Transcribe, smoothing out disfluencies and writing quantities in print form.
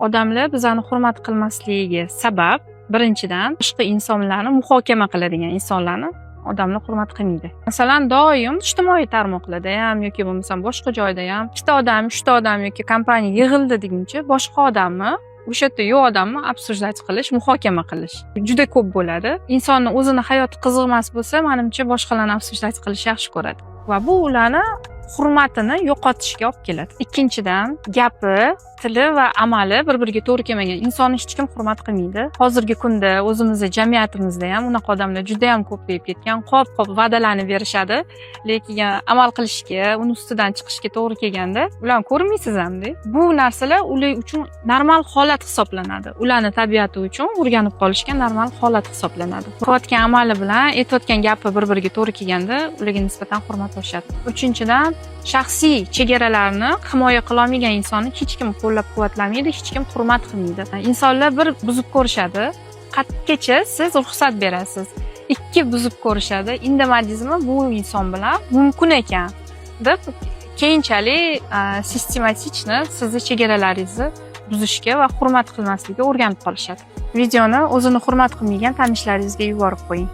Odamlar bizani hurmat qilmasligiga sabab, birinchidan, boshqa insonlarni muhokama qiladigan insonlarni odamlar hurmat qilmaydi. Masalan, doim ijtimoiy tarmoqlarda ham yoki bo'lmasam boshqa joyda ham ikkita odam, uchta odam yoki kompaniya yig'ildi deguncha, boshqa odamni, o'sha yerda yo'q odamni обсуждать qilish, muhokama qilish juda ko'p bo'ladi. Insonni o'zini hayoti qiziq emas bo'lsa, manimcha, boshqalarni обсуждать qilish yaxshi ko'radi va bu ularni hurmatini yo'qotishga olib keladi. Ikkinchidan, gapi, tili va amali bir biriga to'g'ri kelmagan insonni hech kim hurmat qilmaydi. Hozirgi kunda o'zimizni jamiyatimizda ham unaqa odamlar juda yam ko'payib ketgan. Qop qop va'dalarni berishadi, lekin amal qilishga, uni ustidan chiqishga to'g'ri kelganda, ularni ko'rmaysiz hamda. Bu narsalar ular uchun normal holat hisoblanadi. Ularni tabiati uchun o'rganib qolishgan normal holat hisoblanadi. Qilayotgan amali bilan aytayotgan gapi bir biriga to'g'ri kelganda, ularga nisbatan hurmat oshadi. Uchinchidan, shaxsiy chegaralarni himoya qilolmagan insonni hech kim qo'llab quvvatlamaydi, hech kim hurmat qilmaydi. Insonlar bir buzib ko'rishadi, qayergacha siz ruxsat berasiz, ikki buzib ko'rishadi, indamadingizmi, bu inson bilan mumkin ekan deb keyinchalik систематично sizni chegaralaringizni buzishga va hurmat qilmaslikka o'rganib qolishadi. Videoni o'zini hurmat qilmagan tanishlaringizga yuborib qo'ying.